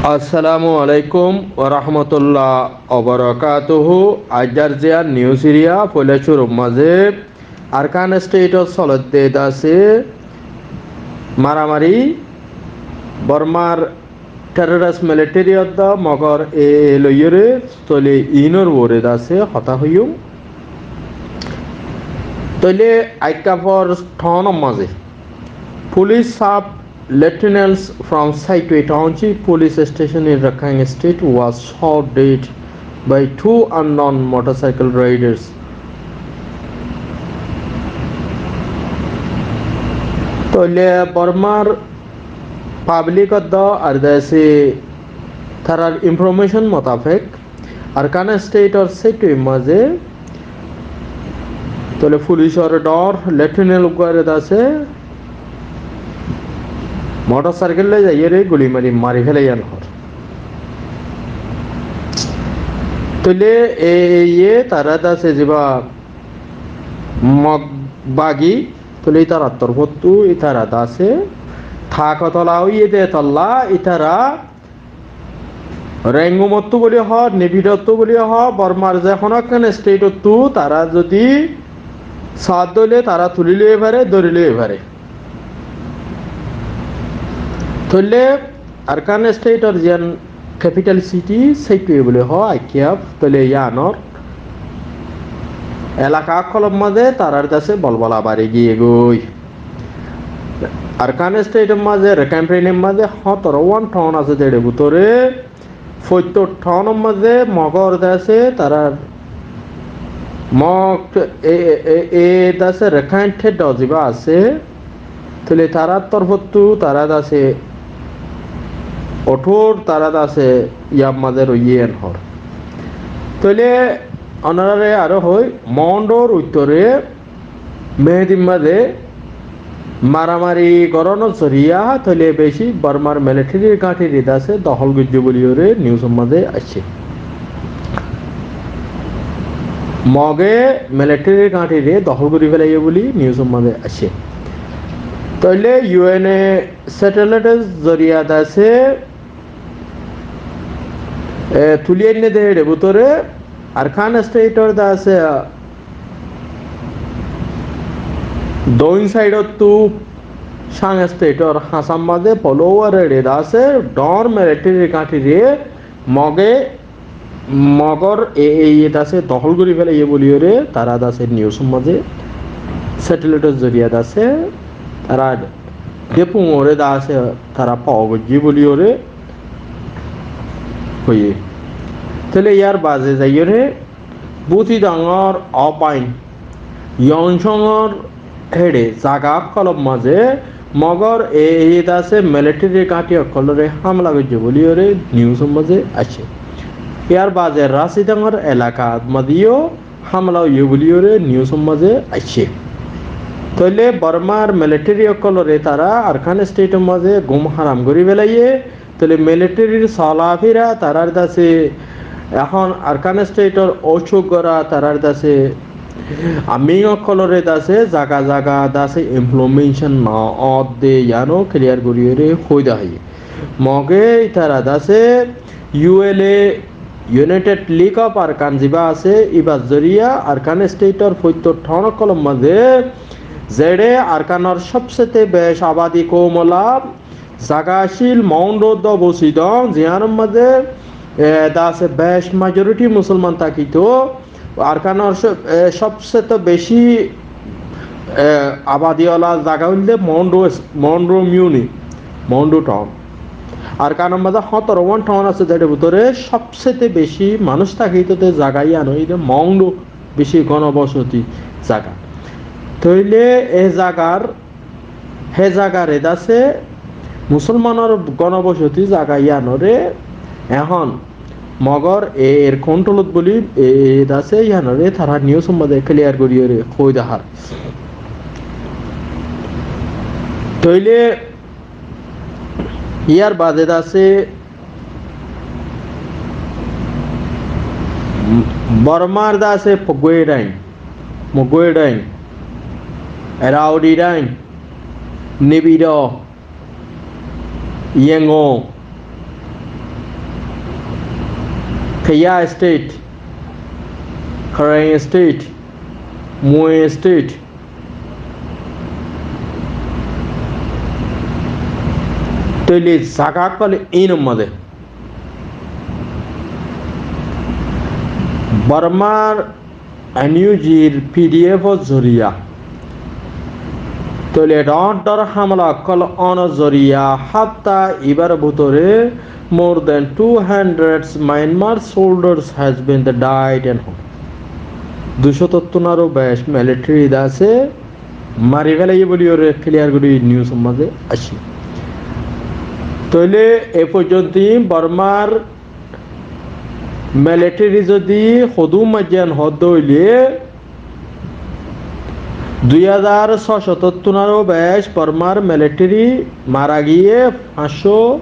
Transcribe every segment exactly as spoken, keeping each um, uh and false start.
Assalamu alaikum warahmatullah wabarakatuhu. Aijjar ziyán nius eriya foila cúrur mazé Arkan State ot soledde dase maramari Bormar terrorist military odda Mogor e loiyóre tole inor uore dase hotá hoiyum. Tole Aikafor town or mazé police sub lieutenants from Saitwe Township Police Station in Rakhine State was shot dead by two unknown motorcycle riders. Tole Bormar public odda ar dase tarar information mutabek Arkan State or Saitwe mazé tole police or dor lieutenant uggware dase motorcycle loi zaiyóre guli mari mari félaiye hoór. Tole e, e, iye tara dase ziba Mog bagi tole itarar torfottu itara dase takotola óiye de tolla itara Rengumottu buli hoó, Nefidottu buli hoó, Bormar ze hono ekkán state ottu tara zodi saádde óile tara tuli loi fare, dóri loi fare. Toile Arkan state or ziyán capital city Saitwe buli hoó, Aikaf, toile yíanor elaka ókkolor mazé tarar dase bolbola bari giyé goi. Arkan state or mazé, Rakhine State or mazé hótoro wán town asé, zedé bútore foittor town or mazé Mogor dase tarar Mog e, e, e, e dase Rakhine State or ziba asé, toile tarar torfottu tara dase othor tara dase yar mazé roiyé en hoór. Toile onorare aró hoi, Mog or uttore Mehdi mazé maramari gorónor zoriya toile beci Bormar military gáñtire dase dohól goijjé buliyóre news or mazé aiccé. Moge military gáñtire dohól gorí félaiye buli news or mazé aiccé. Toile U N satellite or zoriya dase e, tuli ainné de héçe bútore Arkan state or dase doin side ottu Shan state or hañsar mazé follower eçe dase dor military gáñtire Moge, Mogor e, e, iye dase dohól gorí félaiye buliyóre tara dase news or mazé satellite or zoriya dase tara de pungore dase tara fua goijjé buliyóre hoiyé. Toile yar baade zaiyóre Buthidaung or Obain, Yonsong or héçe zaga ókkolor mazé Mogor e, e dase military gáñti ókkolore hámela goijjé buliyóre news or mazé aiccé. Yar baade Rasidang or elaka mazé yó hámela óiye buliyóre news or mazé aiccé. Toile Bormar military ókkolore tara Arkan state or mazé gúm haram gorí félaiye. Toile military r solafira tarar dase ehón Arkan state or ócuk gora tarar dase army ókkolore dase zaga zaga dase implementation no ódde yíano clear goríyore hoi dahaiye. Moge itara dase U L A, United League of Arakan ziba asé, ibar zoriya Arkan state or foittor town ókkolor mazé, zeçé Arkanor sobsete bec abadi koumola zaga accíl Moundou do Bosidong, ziyánor mazé, e, dase bec majority musolman tákito, Arkanor sob-, e, sobsete beci, e, abadi ola zaga óilde Moundou, Moundou Muni, Moundou town. Arkanor mazé hótoro wán town asé, zeçé bútore sobsete beci manúic tákito de zaga yían óilde Moundou, beci gonobosoti zaga. Toile e zagar, he zagar e dase musolmanor gonobosoti zaga yíanore ehón Mogor e, er control ot buli e, e dase yíanore tara news or mazé clear goríyore hoi dahar. Toile yar baade dase Bormar dase Pogwe Dain, Mogwe Dain, Eraudi Dain, Nebido, Yengo, Kayah State, Karen State, Moe State. Tóile zaga ókkol inor mazé Bormar N U G r P D F or zoriya. Tóile dhoóñr dhoóñr hámela ókkol ónor zoriya háfta ibár bútore more than two hundred Myanmar soldiers has been the died and dui cót ottún aró bec military de asé mari félaiye buli óre clear gorí news or mazé aiccé. Tóile e foijjonto Bormar military zodi hodún maijjé hoódde óile, dui házar só cót ottún aró bec Bormar military mara giyé fañs cót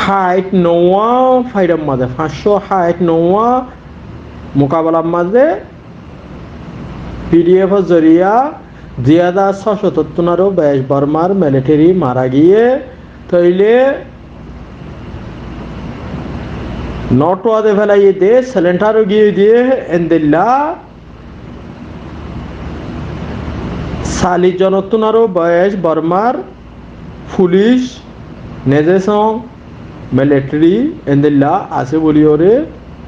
háit nouwa fight or mazé, fañs cót háit nouwa mukabelar mazé P D F or zoriya dui házar só cót ottún aró bec Bormar military mara giyé. Tóile noót de félaiye de, surrender ói giyé de, endilla sallic zon ottún aró bec Bormar police, nezesong, military endilla asé buli óre,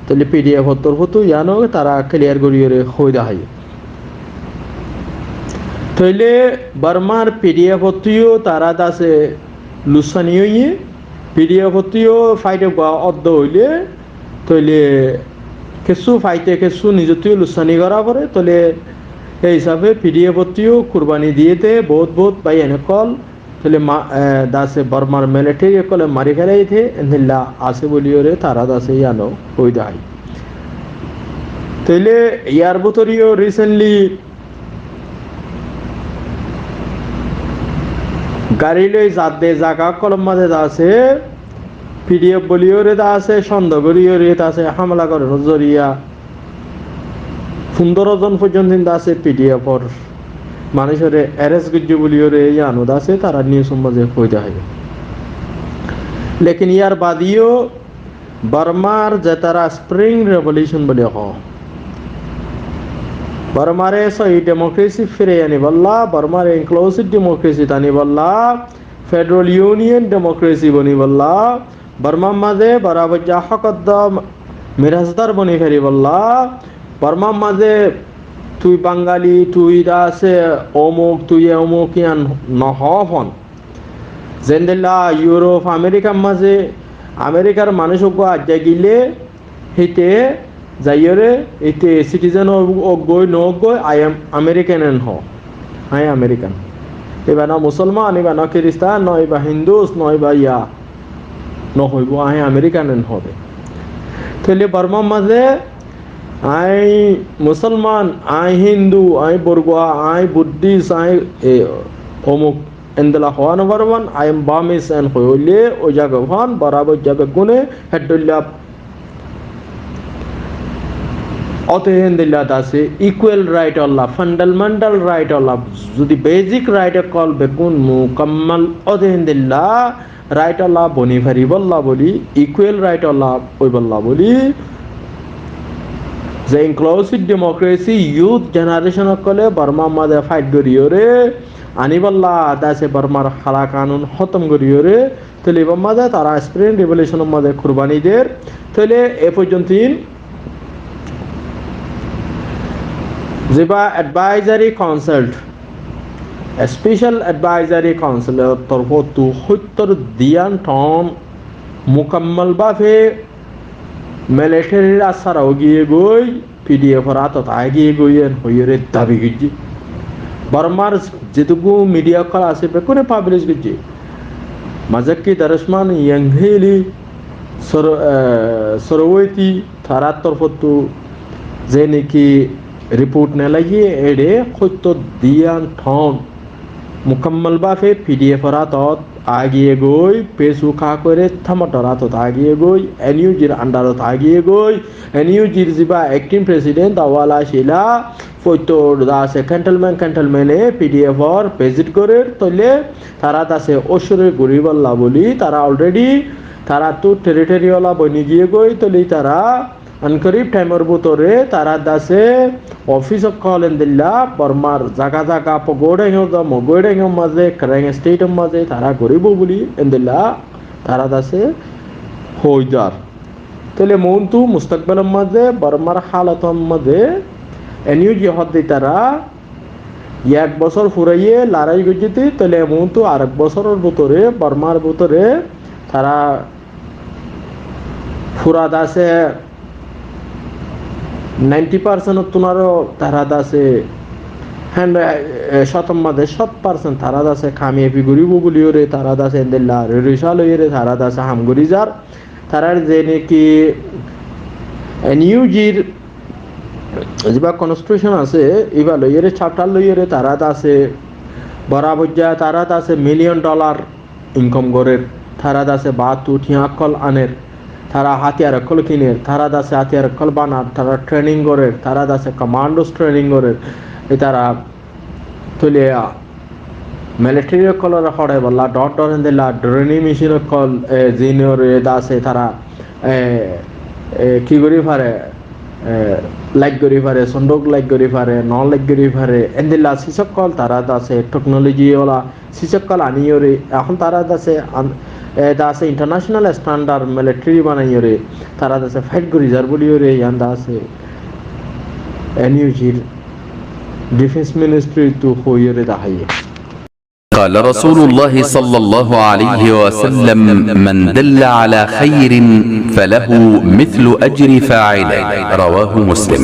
tóile P D F or torfóttu yián ó tará clear gorí óre hoói de háiye. Tóile Bormar P D F ottú yó tará de asé lussani óiye, P D F ottú yó fight uggwá ódde óile, tóile kessú fight e kessú nizottú yó lussani gorá foré, tóile e hísafe P D F ottú yó kurbani diyé de bout bout bái ókkol, tóile ma-, e, de asé Bormar military ókkole mari félaiye de, endilla asé buli óre tará de asé yián ó hoói de háiye. Tóile yar bútore yó recently gari loi zadde zaga ókkol or mazé de asé P D F buli óre de asé, sonde gorí óre de asé, hámela gorónor zoriya fundóro zon foijjonto de asé P D F or manúic óre arrest goijjé buli óre yián ó de asé tará news or mazé hoói de háiye. Lekin yar bade yó Bormar ze tará Spring Revolution buli hoó, Bormare sóhi democracy firai aníbolla, Bormare inclusive democracy t aníbolla, federal union democracy boníbolla, Bormar mazé boraboijja hókodda mirasdar boni faribólla, Bormar mazé tui Bangali, tui de asé omuk, tui e omuk yián nohó fán. Zendilla Europe, Amerikar mazé, Amerikar manúic uggwá aijja gile, híte zaiyóre, íte citizen ó-, óggoi, no óggoi, "I am American" en hoó. Aññí American. Íba no Musolman, íba no Kiristan, no íba Hindus, no íba ya. No hoibó, "Aññí American" en hoó de. Tóile Bormar mazé, "Aññí Musolman, aññí Hindu, aññí Borgua, aññí Buddhist, aññí, e, omuk", endilla hoó no faribó, "I am Burmese" en hoóile, ói zaga fán, boraboijja beggúne, heddilla óte héndilla de asé, equal right olla, fundamental right olla, zodi basic right ókkol beggún mukammal óte héndilla right olla boni faribólla buli, equal right olla óibolla buli, ze inclusive democracy youth generation ókkole Bormar mazé fight goríyore aníbolla de asé, Bormar hala kanun hótom goríyore, tóile íbar mazé tará Spring Revolution or mazé kurbani der. Tóile e foijjonto ziba Advisory Council, Special Advisory Council or torfóttu hóttor diyan thon mukammal bábe militaryr asara ói giyé goi, P D F or átot aái giyé goi en hoiyóre dabi goijjé. Bormar zetuggú media ókkol asé beggúne publish goijjé. Mazakki Darusman, Yanghili, Sor-, eh, Soroweti, tarár torfóttu ze niki report nelaiyé, éçe hóitto diyan thon mukammal báfe P D F or átot aigiyé goi, pesu ká kore thamodor átot aigiyé goi, N U G r under ot aigiyé goi, N U G r ziba acting president Awal Ashila, foittor dase cantonment cantonment e P D F or visit gorer, tóile tará dase ósore guribálla buli, tará already tará tu territory ola boni giyé goi, tóile tará ankorib time or bútore tará dase office okkol endilla Bormar zaga zaga Pogói Dheng ot, Mogói Dheng or maze, Karen state or maze tará guribo buli endilla tará dase hoidar. Tóile muúntu mustakbal or maze Bormar halot or maze N U G hodde tará ek bosór furaiyé larai goijjé de, tóile muúntu arek bosór or bútore Bormar bútore tará fura dase ninety percent ottún aró tará dase, hén, e, e, cót or maze cót percent tará dase kamiyabi guribo buliyóre tará dase endilla risal óiyore tará dase ham guri zar. Tarár ze niki N U G r ziba constitution asé, iba loiyore, chapter loiyore tará dase bora bojja, tará dase million dollar income gorer, tará dase baáttu thiañ okkol aner, tará hátiyar okkol kiner, tará dase hátiyar okkol banar, tará training gorer, tará dase commandos training gorer, e tará tóile military okkolore hoçaibálla dhoóñr dhoóñr endilla drone machine okkol, e, zinore dase tará, e, e, ki gori fare, e, laik gori fare, sunduk laik gori fare, no laik gori fare, endilla sisokkol tará dase technology ola sisokkol aniyore, ehón tará dase an-, e, dase international standard military banaiyore, tará dase fight gori zar buliyore, yián dase N U G r Defense Ministry ttu hoiyore daháiye. قال رسول الله صلى الله عليه وسلم: من دل على خير فله مثل أجر فاعله. رواه مسلم.